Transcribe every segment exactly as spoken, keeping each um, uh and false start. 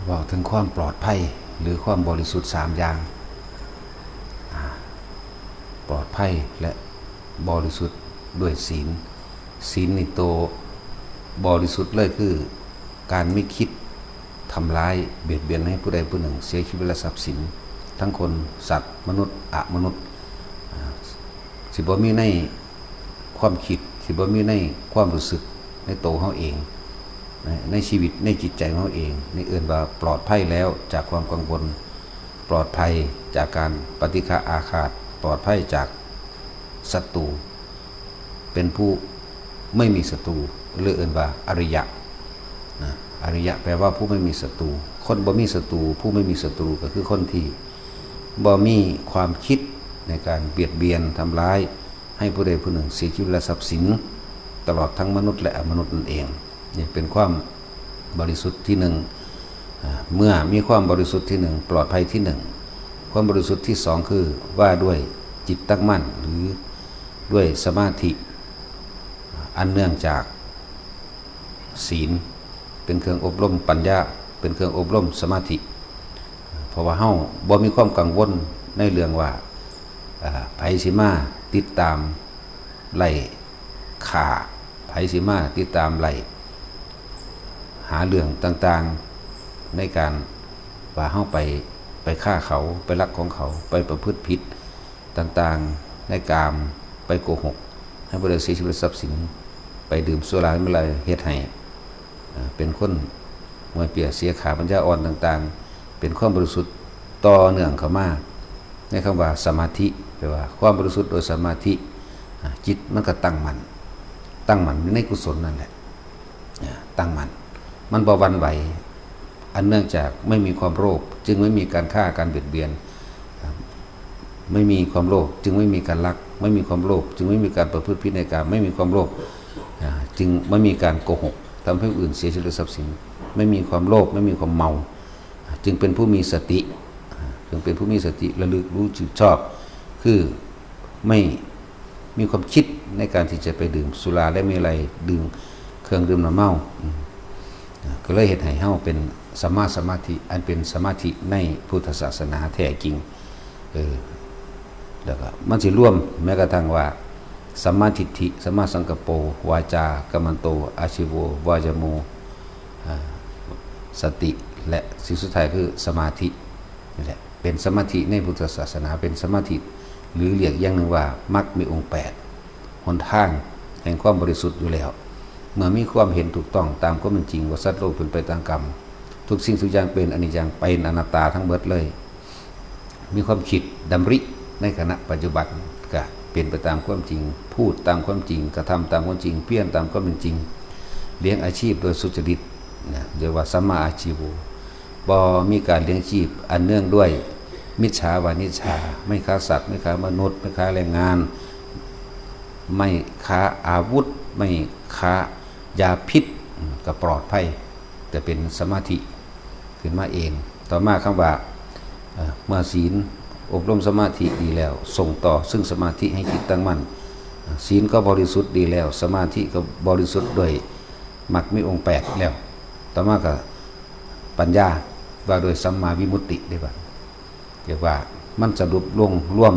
บอกถึงความปลอดภัยหรือความบริสุทธิ์สามอย่าง อ่า ปลอดภัยและบริสุทธิ์ด้วยศีล ศีลนี่โตบริสุทธิ์เลยคือการไม่คิดทำร้ายเบียดเบียนให้ผู้ใดผู้หนึ่งเสียชีวิตและทรัพย์สิน ทั้งคนสัตว์มนุษย์อมนุษย์ อ่า สิบ่มีในความคิด สิบ่มีในความรู้สึกในโตเฮาเอง ในในชีวิตในจิตใจของเฮาเอง นี่เอิ้นว่าปลอดภัยแล้วจากความกังวล ปลอดภัยจากการปฏิฆะอาฆาต ปลอดภัยจากศัตรู เป็นผู้ไม่มีศัตรู หรือเอิ้นว่าอริยะนะ อริยะแปลว่าผู้ไม่มีศัตรู คนบ่มีศัตรู ผู้ไม่มีศัตรูก็คือคนที่บ่มีความคิดในการเบียดเบียนทำร้ายให้ผู้ใดผู้หนึ่งเสียชีวิตและทรัพย์สิน ตลอดทั้งมนุษย์และอมนุษย์นั่นเอง นี่เป็นความบริสุทธิ์ที่หนึ่ง อ่า เมื่อมีความบริสุทธิ์ที่หนึ่ง ปลอดภัยที่หนึ่ง ความบริสุทธิ์ที่สองคือว่าด้วยจิตตั้งมั่น หรือด้วยสมาธิ อันเนื่องจากศีลเป็นเครื่องอบรมปัญญา เป็นเครื่องอบรมสมาธิ เพราะว่าเฮาบ่มีความกังวลในเรื่องว่า อ่า ไผสิมาติดตามไล่ฆ่า ไผสิมาติดตามไล่หาเรื่องต่างๆ ในการว่าเฮาไป ไปฆ่าเขา ไปลักของเขา ไปประพฤติผิดต่างๆ ในกาม ไปโกหก ให้ผู้ใดเสียชีวิตทรัพย์สิน ไปดื่มสุราเมรัยเฮ็ดให้ อ่า เป็นคนมวยเปียเสียขาปัญญาอ่อนต่างๆ เป็นความบริสุทธิ์ต่อเนื่องเข้ามา ในคำว่าสมาธิ แปลว่าความบริสุทธิ์โดยสมาธิ อ่า จิตมันก็ตั้งมั่น ตั้งมั่นอยู่ในกุศลนั่นแหละ อ่า ตั้งมั่น มันบ่หวั่นไหว อันเนื่องจากไม่มีความโลภ จึงไม่มีการฆ่าการเบียดเบียน อ่า ไม่มีความโลภ จึงไม่มีการลัก ไม่มีความโลภ จึงไม่มีการประพฤติผิดในกาม ไม่มีความโลภ อ่า จึงไม่มีการโกหก ทำให้ผู้อื่นเสียชีวิตและทรัพย์สิน ไม่มีความโลภ ไม่มีความเมา อ่า จึงเป็นผู้มีสติ อ่า จึงเป็นผู้มีสติระลึกรู้ชอบ คือไม่มีความคิดในการที่จะไปดื่มสุราและเมรัย ดื่มเครื่องดื่มน้ำเมา อืม อ่า ก็เลยเฮ็ดให้เฮาเป็นสัมมาสมาธิ อันเป็นสมาธิในพุทธศาสนาแท้จริง เออ แล้วก็มันสิรวมแม้กระทั่งว่า สัมมาทิฏฐิ สัมมาสังกัปโป วาจากัมมันโต อาชีโว วายโม อ่า สติ และสิ่งสุดท้ายคือสมาธิ นี่แหละ เป็นสมาธิในพุทธศาสนา เป็นสมาธิหรือเรียกอย่างหนึ่งว่ามรรคมีองค์แปด หนทางแห่งความบริสุทธิ์อยู่แล้ว เมื่อมีความเห็นถูกต้องตามความเป็นจริงว่าสัตว์โลกเป็นไปตามกรรม ทุกสิ่งทุกอย่างเป็นอนิจจัง เป็นอนัตตาทั้งหมดเลย มีความคิดดำริในขณะปัจจุบัน ก็เป็นไปตามความจริง พูดตามความจริง กระทำตามความจริง เพียรตามความเป็นจริง เลี้ยงอาชีพโดยสุจริตนะ เรียกว่าสัมมาอาชีโว บ่มีการเลี้ยงชีพอันเนื่องด้วยมิจฉาวานิจฉา ไม่ค้าสัตว์ ไม่ค้ามนุษย์ ไม่ค้าแรงงาน ไม่ค้าอาวุธ ไม่ค้ายาพิษ อืม ก็ปลอดภัย แต่เป็นสมาธิขึ้นมาเอง ต่อมาคำว่า เอ่อ เมื่อศีลอบรมสมาธิดีแล้ว ส่งต่อซึ่งสมาธิให้จิตตั้งมั่น เอ่อ ศีลก็บริสุทธิ์ดีแล้ว สมาธิก็บริสุทธิ์ด้วยมรรคมีองค์แปดแล้ว ต่อมาก็ปัญญา ว่าด้วยสัมมาวิมุตติได้บัด เรียกว่ามันสรุปลงรวม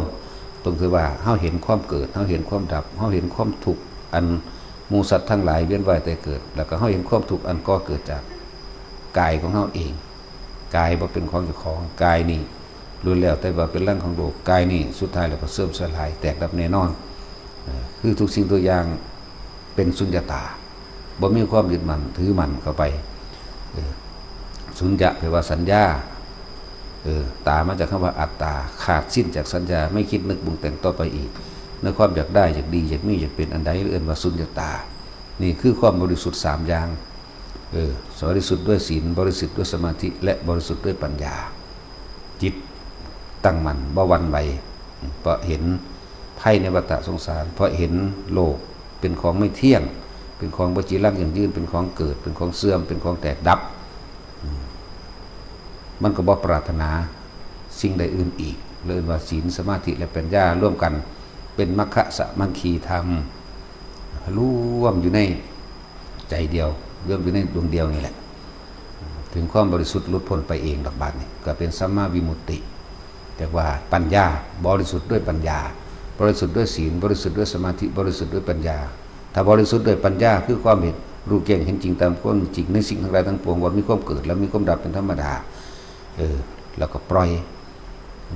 ตรงที่ว่าเฮาเห็นความเกิด เฮาเห็นความดับ เฮาเห็นความทุกข์อันหมู่สัตว์ทั้งหลายเวียนว่ายแต่เกิด แล้วก็เฮาเห็นความทุกข์อันก่อเกิดจากกายของเฮาเอง กายบ่เป็นของเจ้าของ กายนี่ล้วนแล้วแต่ว่าเป็นรังของโลก กายนี่สุดท้ายแล้วก็เสื่อมสลายแตกดับแน่นอน เอ่อ คือทุกสิ่งทุกอย่างเป็นสุญญตา บ่มีความยึดมั่นถือมั่นเข้าไป เออ สุญญะแปลว่าสัญญา เออ ตามาจากคำว่าอัตตา ขาดสิ้นจากสัญญา ไม่คิดนึกปรุงแต่งต่อไปอีก ในความอยากได้ อยากดี อยากมี อยากเป็นอันใด เอิ้นว่าสุญญตา นี่คือความบริสุทธิ์สามอย่าง เออ บริสุทธิ์ด้วยศีล บริสุทธิ์ด้วยสมาธิ และบริสุทธิ์ด้วยปัญญา จิตตั้งมั่น บ่หวั่นไหว เพราะเห็นภัยในวัฏสงสาร เพราะเห็นโลกเป็นของไม่เที่ยง เป็นของบ่จีรังยั่งยืน เป็นของเกิด เป็นของเสื่อม เป็นของแตกดับ อืม มันก็บ่ปรารถนาสิ่งใดอื่นอีก เลยว่าศีล สมาธิ และปัญญาร่วมกันเป็นมัคคะสามัคคีธรรม รวมอยู่ในใจเดียว รวมอยู่ในดวงเดียวนี่แหละ ถึงความบริสุทธิ์หลุดพ้นไปเองดอกบัดนี้ ก็เป็นสัมมาวิมุตติ เรียกว่าปัญญา บริสุทธิ์ด้วยปัญญา บริสุทธิ์ด้วยศีล บริสุทธิ์ด้วยสมาธิ บริสุทธิ์ด้วยปัญญา ถ้าบริสุทธิ์ด้วยปัญญาคือความเห็นรู้แจ้งเห็นจริงตามความจริงในสิ่งทั้งหลายทั้งปวงว่ามีความเกิดและมีความดับเป็นธรรมดา เออ แล้วก็ปล่อย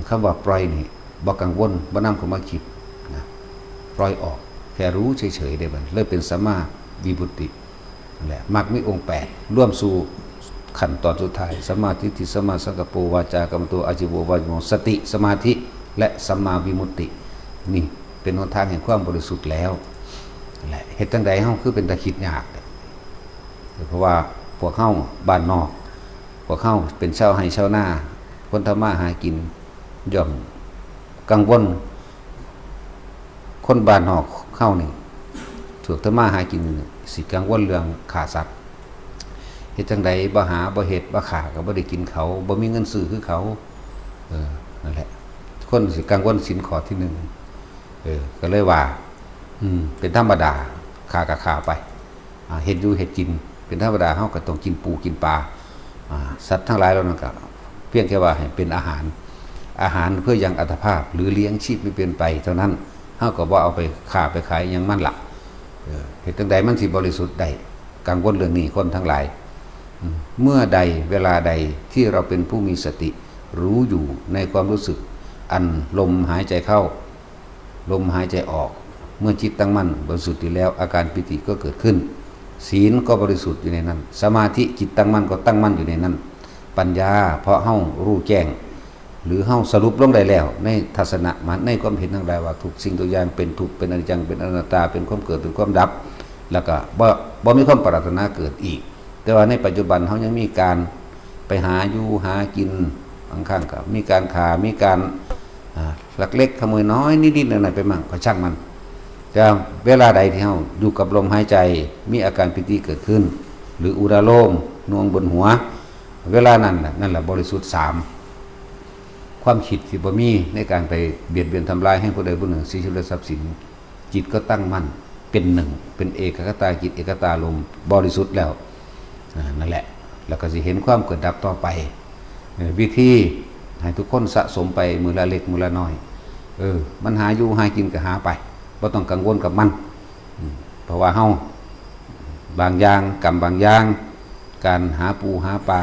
คำว่าปล่อยนี่บ่กังวล บ่นำเข้ามาคิดนะ ปล่อยออก แค่รู้เฉยๆได้มันเลยเป็นสัมมาวิมุตติ นั่นแหละ มรรคมีองค์แปด รวมสู่ขั้นตอนสุดท้าย สัมมาทิฏฐิ สัมมาสังกัปโป วาจากรรมโต อาชีโว วายโม สติ สมาธิ และสัมมาวิมุตติ นี่เป็นหนทางแห่งความบริสุทธิ์แล้ว นั่นแหละ เฮ็ดจั่งใดเฮาคือเป็นตาคิดยาก เพราะว่าพวกเฮาบ้านนอก พวกเฮาเป็นชาวไร่ชาวนา คนทำมาหากิน ย่อมกังวล คนบ้านนอกเฮานี่ พวกทำมาหากินนี่ สิกังวลเรื่องฆ่าสัตว์ เฮ็ดจั่งใดบ่หาบ่เฮ็ดบ่ฆ่าก็บ่ได้กินเขา บ่มีเงินซื้อคือเขา เออ นั่นแหละ คนสิกังวลศีลข้อที่หนึ่ง เออ ก็เลยว่า อืม เป็นธรรมดา ฆ่าก็ฆ่าไป อ่า เฮ็ดอยู่เฮ็ดกิน เป็นธรรมดา เฮาก็ต้องกินปูกินปลา อ่า สัตว์ทั้งหลายเหล่านั้นก็เพียงแค่ว่าให้เป็นอาหาร อาหารเพื่อยังอัตภาพ หรือเลี้ยงชีพไม่เป็นไปเท่านั้น เฮาก็บ่เอาไปค้าไปขายหยังมันละ เออ เฮ็ดจั่งใดมันสิบริสุทธิ์ได้ กังวลเรื่องนี้คนทั้งหลาย อืม เมื่อใดเวลาใดที่เราเป็นผู้มีสติ รู้อยู่ในความรู้สึก อันลมหายใจเข้า ลมหายใจออก เมื่อจิตตั้งมั่นบริสุทธิ์ดีแล้ว อาการปีติก็เกิดขึ้น ศีลก็บริสุทธิ์อยู่ในนั้น สมาธิจิตตั้งมั่นก็ตั้งมั่นอยู่ในนั้น ปัญญา เพราะเฮารู้แจ้ง หรือเฮาสรุปลงได้แล้ว ในทัศนะมัน ในความเห็นทั้งหลายว่าทุกสิ่งทุกอย่างเป็นทุกข์ เป็นอนิจจัง เป็นอนัตตา เป็นความเกิด เป็นความดับ แล้วก็บ่ บ่มีความปรารถนาเกิดอีก แต่ว่าในปัจจุบันเฮายังมีการไปหาอยู่หากิน บางครั้งก็มีการฆ่า มีการ อ่า ลักเล็กขโมยน้อยนิดๆหน่อยๆไปมั่ง ก็ช่างมัน แต่เวลาใดที่เฮาอยู่กับลมหายใจ มีอาการปีติเกิดขึ้น หรืออุราโลมหน่วงบนหัว เวลานั้นน่ะ นั่นแหละบริสุทธิ์สาม ความคิดที่บ่มีในการไปเบียดเบียนทำลายให้ผู้ใดผู้หนึ่งเสียชีวิตและทรัพย์สิน จิตก็ตั้งมั่นเป็นหนึ่ง เป็นเอกคตาจิต เอกคตารมณ์บริสุทธิ์แล้ว อ่า นั่นแหละ แล้วก็สิเห็นความเกิดดับต่อไป เออ วิธีให้ทุกคนสะสมไปมื้อละเล็กมื้อละน้อย เออ มันหาอยู่หากินก็หาไป บ่ต้องกังวลกับมัน อืม เพราะว่าเฮา บางอย่าง กรรมบางอย่าง การหาปูหาปลา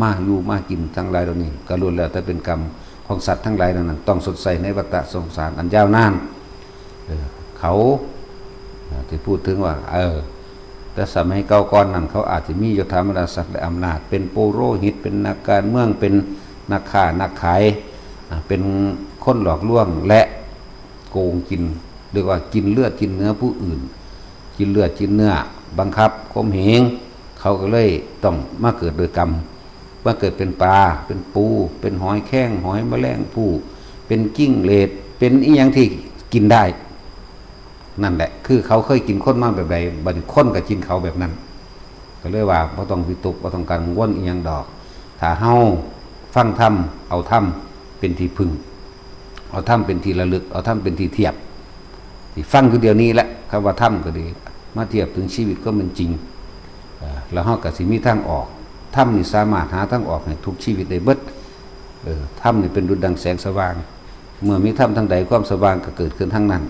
มาอยู่มากินทั้งหลายเหล่านี้ ก็ล้วนแล้วแต่เป็นกรรมของสัตว์ทั้งหลายเหล่านั้น ต้องชดใช้ในวัฏฏะสงสารอันยาวนาน เออ เขา อ่า ที่พูดถึงว่า เออ แต่สมัยเก่าก่อนนั้น เขาอาจจะมียศถาบรรดาศักดิ์และอำนาจ เป็นปุโรหิต เป็นนักการเมือง เป็นนักค้านักขาย อ่า เป็นคนหลอกลวงและโกงกิน เรียกว่ากินเลือดกินเนื้อผู้อื่น กินเลือดกินเนื้อ บังคับข่มเหง เขาก็เลยต้องมาเกิดโดยกรรม มาเกิดเป็นปลา เป็นปู เป็นหอยแครง หอยแมลงภู่ เป็นจิ้งเหลน เป็นอีหยังที่กินได้ นั่นแหละ คือเขาเคยกินคนมาแบบใด บัดนี้คนก็กินเขาแบบนั้น ก็เลยว่าบ่ต้องวิตก บ่ต้องกังวลอีหยังดอก ถ้าเฮาฟังธรรม เอาธรรมเป็นที่พึ่ง เอาธรรมเป็นที่ระลึก เอาธรรมเป็นที่เทียบ ที่ฟังคือเดี๋ยวนี้แหละ คำว่าธรรมก็ดี มาเทียบถึงชีวิตก็เป็นจริง เอ่อ แล้วเฮาก็สิมีทางออก ธรรมนี่สามารถหาทางออกให้ทุกชีวิตได้เบิด เออ ธรรมนี่เป็นดุจดังแสงสว่าง เมื่อมีธรรมทางใด ความสว่างก็เกิดขึ้นทางนั้น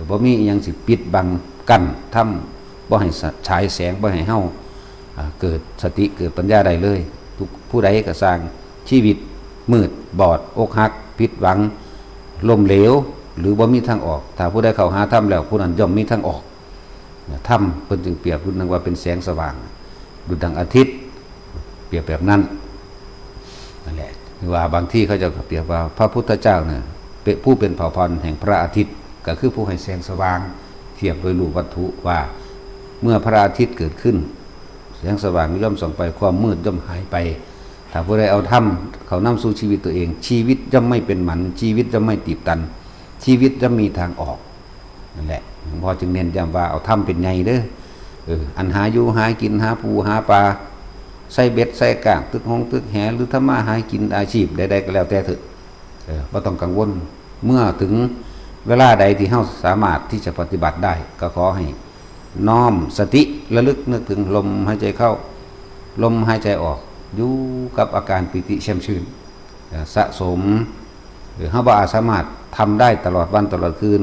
บ่มีอิหยังสิปิดบังกั้นธรรม บ่ให้สะ ฉายแสง บ่ให้เฮา อ่า เกิดสติ เกิดปัญญาได้เลย ทุกผู้ใดก็ซ่าง ชีวิตมืดบอด อกหัก ผิดหวัง ล้มเหลว หรือบ่มีทางออก ถ้าผู้ใดเข้าหาธรรมแล้ว ผู้นั้นย่อมมีทางออก ธรรมเพิ่นจึงเปรียบดุจดังว่าเป็นแสงสว่าง ดุจดังอาทิตย์ เปรียบแบบนั้น นั่นแหละ หรือว่าบางทีเขาเจ้าก็เปรียบว่าพระพุทธเจ้าเนี่ย เป็นผู้เป็นเผ่าพันธุ์แห่งพระอาทิตย์ ก็คือผู้ให้แสงสว่าง เทียบโดยรูปวัตถุว่า เมื่อพระอาทิตย์เกิดขึ้น แสงสว่างย่อมส่องไป ความมืดย่อมหายไป ถ้าผู้ใดเอาธรรมเข้านำสู่ชีวิตตัวเอง ชีวิตย่อมไม่เป็นหมัน ชีวิตย่อมไม่ตีบตัน ชีวิตย่อมมีทางออก นั่นแหละ หลวงพ่อจึงเน้นย้ำว่าเอาธรรมเป็นใหญ่เด้อ เออ อันหาอยู่หากิน หาปูหาปลา ใส่เบ็ดใส่ก้าง ตึกฮงตึกแห หรือทำมาหากินอาชีพใดๆก็แล้วแต่เถอะ เออ บ่ต้องกังวล เมื่อถึงเวลาใดที่เฮาสามารถที่จะปฏิบัติได้ ก็ขอให้น้อมสติระลึกนึกถึงลมหายใจเข้า ลมหายใจออก อยู่กับอาการปีติแช่มชื่น เอ่อสะสม หรือเฮาบ่อาจสามารถทำได้ตลอดวันตลอดคืน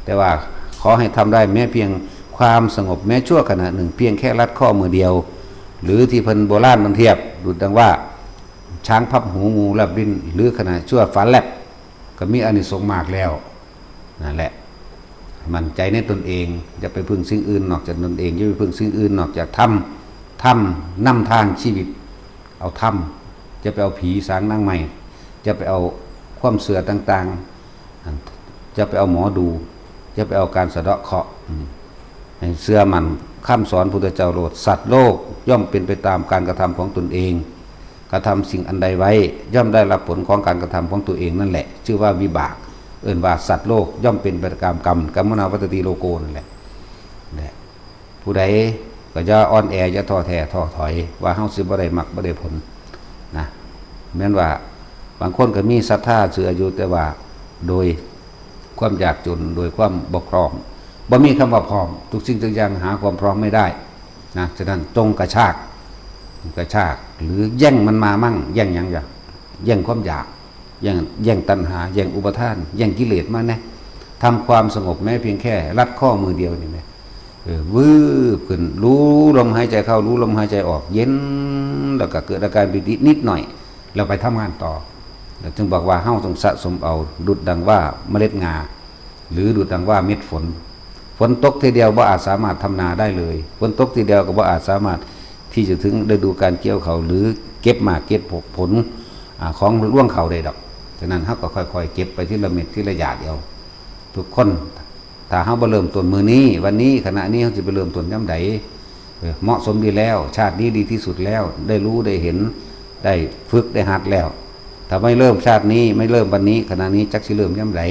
แต่ว่าขอให้ทำได้แม้เพียงความสงบแม้ชั่วขณะหนึ่ง เพียงแค่ลัดข้อมือเดียว หรือที่เพิ่นโบราณมันเทียบดุจดังว่า ช้างพับหู งูแลบลิ้น หรือขณะชั่วฟ้าแลบ ก็มีอานิสงส์มากแล้ว นั่นแหละ มั่นใจในตนเอง อย่าไปพึ่งสิ่งอื่นนอกจากตนเอง อย่าไปพึ่งสิ่งอื่นนอกจากธรรม ธรรมนำทางชีวิต เอาธรรม อย่าไปเอาผีสางนางไม้ อย่าไปเอาความเชื่อต่างๆ อย่าไปเอาหมอดู อย่าไปเอาการสะเดาะเคราะห์ อืม ให้เชื่อมั่นคำสอนพุทธเจ้าโลด สัตว์โลกย่อมเป็นไปตามการกระทำของตนเอง กระทำสิ่งอันใดไว้ ย่อมได้รับผลของการกระทำของตัวเองนั่นแหละ ชื่อว่าวิบาก เอิ้นว่าสัตว์โลกย่อมเป็นไปตามกรรม กรรมนาวัตติโลโกนั่นแหละ เนี่ย ผู้ใดก็อย่าอ่อนแอ อย่าท้อแท้ท้อถอย ว่าเฮาสิบ่ได้มรรคบ่ได้ผลนะ แม้นว่าบางคนก็มีศรัทธาเชื่ออยู่ แต่ว่าโดยความยากจน โดยความบ่พร้อม บ่มีคำว่าพร้อม ทุกสิ่งทุกอย่างหาความพร้อมไม่ได้นะ ฉะนั้นจงกระชาก กระชาก หรือแย่งมันมามั่ง แย่งหยังจ้ะ แย่งความอยาก แย่ง แย่งตัณหา แย่งอุปาทาน แย่งกิเลสมาแน่ ทำความสงบแม้เพียงแค่ลัดข้อมือเดียวนี่แหละ เออ วืบขึ้น รู้ลมหายใจเข้า รู้ลมหายใจออก เย็น แล้วก็เกิดอาการปีตินิดหน่อย แล้วไปทำงานต่อ แล้วจึงบอกว่าเฮาต้องสะสมเอา ดุจดังว่าเมล็ดงา หรือดุจดังว่าเม็ดฝน ฝนตกทีเดียวบ่อาจสามารถทำนาได้เลย ฝนตกทีเดียวก็บ่อาจสามารถที่จะถึงฤดูการเกี่ยวเขาว หรือเก็บหมากเก็บผล อ่า ของรวงเขาวได้ดอก ฉะนั้นเฮาก็ค่อยๆ เก็บไปทีละเม็ดทีละหยาดเอา ทุกคน ถ้าเฮาบ่เริ่มต้นมื้อนี้ วันนี้ ขณะนี้ เฮาสิไปเริ่มต้นยามใด เออ เหมาะสมดีแล้ว ชาตินี้ดีที่สุดแล้ว ได้รู้ ได้เห็น ได้ฝึก ได้หัดแล้ว ถ้าไม่เริ่มชาตินี้ ไม่เริ่มวันนี้ ขณะนี้ จักสิเริ่มยามใด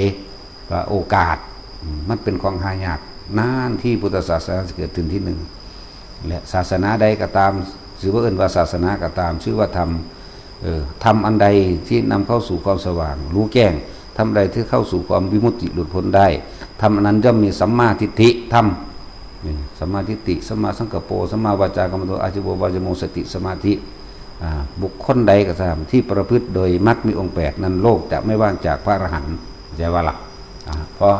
ว่าโอกาส อืม มันเป็นของหายาก นานที่พุทธศาสนาจะเกิดขึ้นที่หนึ่ง และศาสนาใดก็ตาม ชื่อว่าเอิ้นว่าศาสนาก็ตาม ชื่อว่าธรรม เออ ธรรมอันใดที่นำเข้าสู่ความสว่าง รู้แจ้ง ธรรมใดที่เข้าสู่ความวิมุตติหลุดพ้นได้ ธรรมอันนั้นย่อมมีสัมมาทิฏฐิธรรม นี่ สัมมาทิฏฐิ สัมมาสังกัปโป สัมมาวาจากำมันโต อาชีโว วายโม สติ สมาธิ อ่า บุคคลใดก็ตามที่ประพฤติโดยมรรคมีองค์แปดนั้น โลกจะไม่ว่างจากพระอรหันต์ เข้าใจว่าล่ะ อ่า เพราะ